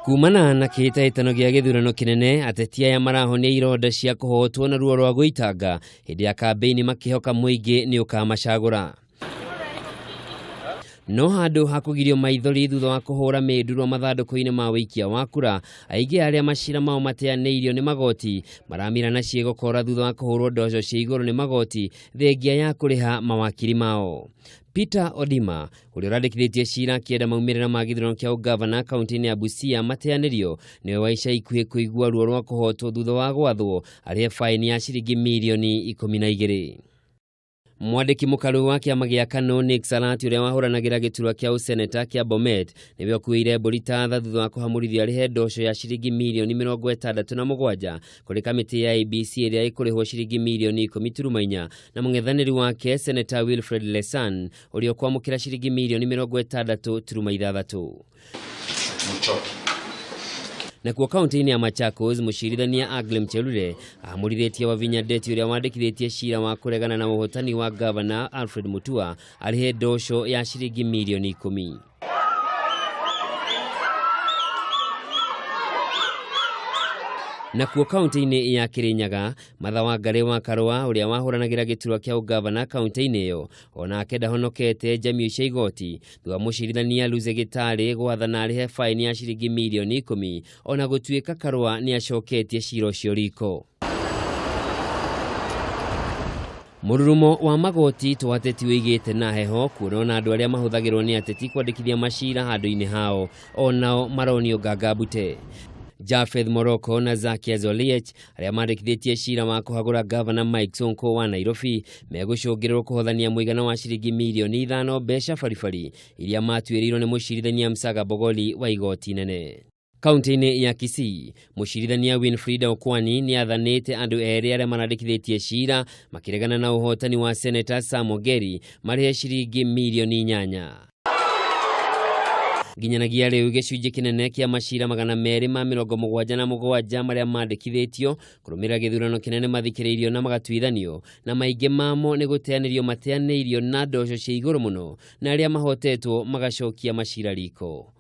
Kumana na kĩhĩtahĩtano gĩa gĩthurano kĩnene, ateti aya marahonia ironda cia kũhotwo na ruo rwa gwĩitanga hĩndĩ ya kambĩini makĩhoka mũingĩ nĩ ũkamacagũra. No handũ ha kũgirio maithori thutha wa kũhũra mĩndurwa mathandũkũ-inĩ ma wĩikia wa kura, aingĩ arĩa macira mao mateanĩirio nĩ magoti maramira na ciĩgokora thutha wa kũhũrwo ndoco cia igũrũ nĩ magoti thengia ya kũrĩha mawakiri mao. Peter Odima ũrĩa ũrandĩkithĩtie cira akĩenda maumĩrĩra ma gĩthurano kĩa ũgavana kaunti-inĩ ya Busia mateanĩrio nĩwe wa ica ikuhĩ kũigua ruo rwa kũhotwo thutha wa gwathwo arĩhe faini ya ciringi mirioni 12. Mwandĩki mũkaru wa kĩama gĩa KANU Nick Salat ũrĩa wahũranagĩra gĩturwa kĩa ũseneta kĩa Bomet nĩwe ũkuĩire mbũri ta tha thutha wa kũhamũrithio arĩhe ndoco ya ciringi mirioni 67 kũrĩ kamĩtĩ ya ABC ĩrĩa ĩkũrĩhwo ciringi mirioni 10.4 na mũng'ethanĩri wake Seneta Wilfred Lesan ũrĩa ũkwamũkĩra ciringi mirioni 60.6. Nakuo kaunti-inĩ ya Machakos, mũcirithania Aglim Chelule amũrithĩtie Wavinya Ndeti ũrĩa wandĩkithĩtie cira wa kũregana na ũhotani wa gavana Alfred Mutua arĩhe ndoco ya ciringi mirioni 10. Nakuo kaunti-inĩ ya Kirinyaga, Martha Wangari wa Karũa ũrĩa wahũranagĩra gĩturwa kĩa ũgavana kaunti-inĩ ĩyo onake ndahonokete njamiũ cia igoti thutha mũcirithania Luze Gĩtarĩ gwathana arĩhe faini ya ciringi mirioni 10 ona gũtuĩka Karũa nĩ acoketie cira ũcio riko. Mũrurumo wa magoti to ateti wĩigĩte na heho kuona ona andũ arĩa mahũthagĩrwo nĩ ateti kwandĩkithia macira handũ-inĩ hao onao maronio nganga mbute. Jafeth Morocco na Zakia Zoliech arĩa mandĩkithĩtie cira wa kũhagũra gavana Mike Sonko wa Nairobi megũcũngĩrĩrwo kũhothania mũigana wa ciringi mirioni 5 mbeca baribari iria matuĩrĩirwo nĩ mũcirithania Msaga Bogoli wa igoti nene. Kaunti-inĩ ya Kisii, mũcirithania Winfrida Okwani nĩ athanĩte andũ erĩ arĩa marandĩkithĩtie cira makĩregana na ũhotani wa Seneta Sam Ongeri marĩhe ciringi mirioni 8. Nginyanagia rĩu gĩcunjĩ kĩnene kĩa macira 277 marĩa mandĩkithĩtio kũrũmĩrĩra gĩthurano kĩnene mathikĩrĩirio na magatuithanio na maingĩ mamo nĩ gũteanĩrio mateanĩirio na ndoco cia igũrũ mũno na arĩa mahotetwo magacokia macira riko.